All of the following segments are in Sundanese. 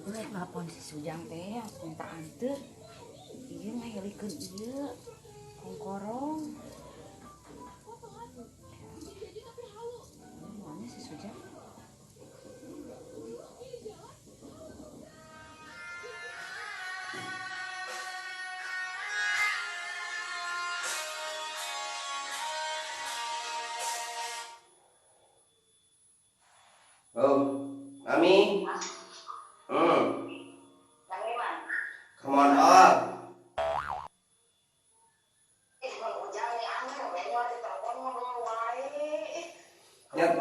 Rek nelpon si Sujang teh minta anter. Ieu ngahelikeun ieu kongkorong. Mana si Sujang? Oh, Mami. Come on up. Ya,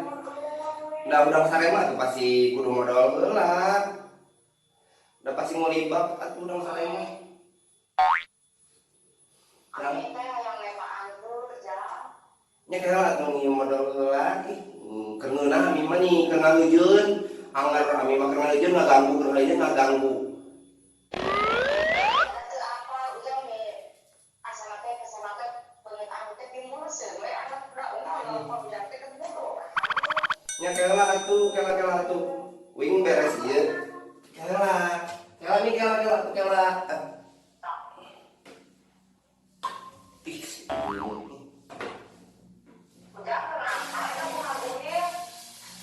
udah udang sare mah tuh pasti kudu modal heula. Udah pasti ngulibak atuh udang sare mah. Nya kela atuh ngieu modal heula ih, keur ngeunah ami mah nih keur ngalejeun. Anggar ami mah keur ngalejeun ngaganggu, keur ngalejeun ngaganggu. Nya kela atuh, kela-kela atuh. Wing beres ieu. Kela. Kela nih kela kela kela. Ih.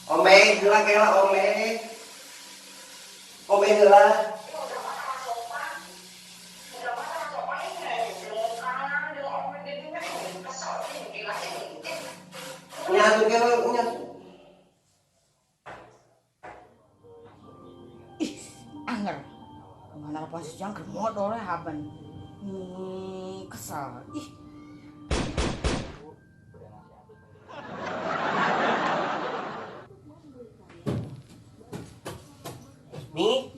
Ome heula kela ome. Ome heula. Nya atuh kela nya. Ih, anger. Mana apa si Jang keur modol haben. Kesal. Ih. Nih.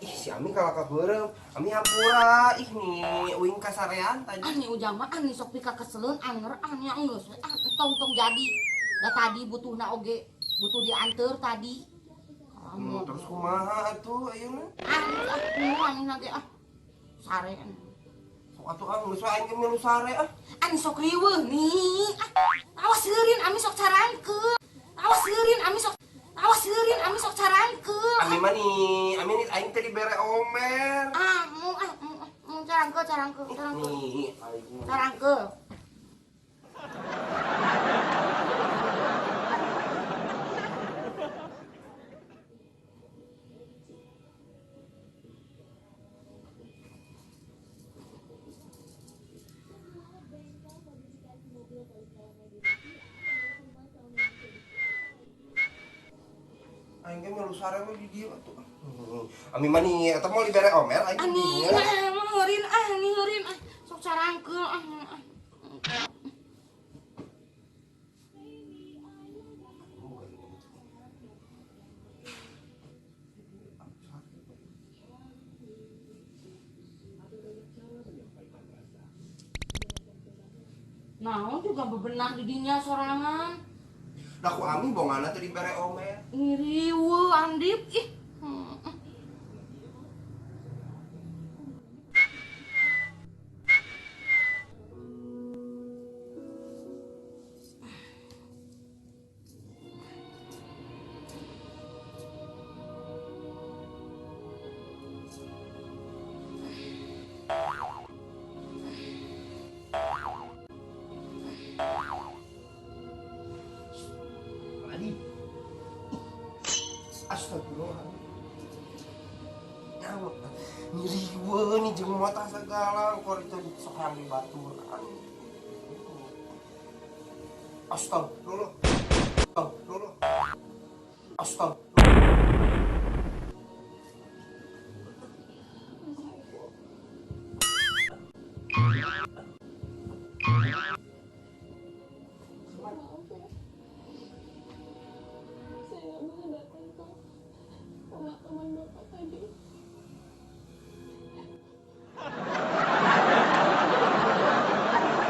Ih, si Ami kalah kabeureum. Ami hampura. Ih, nih uing kasarean tadi. Ah, nih ujang mah ah nih sok pika keseleun anger ah nya geus we. Ah, tong-tong jadi. Da tadi butuhna oge, butuh dianteur tadi. Terus kumaha atuh ayeuna? Ah, ah, kumaha nih ge ah. Sare. Sok atuh ah geus we aing ge milu sare ah. Ani sok riweuh nih. Ah, awas seurin ami sok carangkeul. Awas seurin ami sok awas seurin ami sok carangkeul. Ami mah nih, ami nih aing teh dibere omer. Ah, mu ah, mu carangkeul, carangkeul, carangkeul. Nih, aing. Carangkeul. Aing ge milu sare we di dieu atuh. Ami mah nih, eta mau dibere omer aing. Ani, meureun ah, ngeureun ah, sok carangkeul ah. Naon juga bebenah di dinya sorangan. Lah ku ami bongana teh dibere omer. Ngiriweuh andip ih. Astagfirullah. Nyawa nyeri nih jeung mata segala kor itu sok di baturan. Astagfirullah. Astagfirullah. Astagfirullah.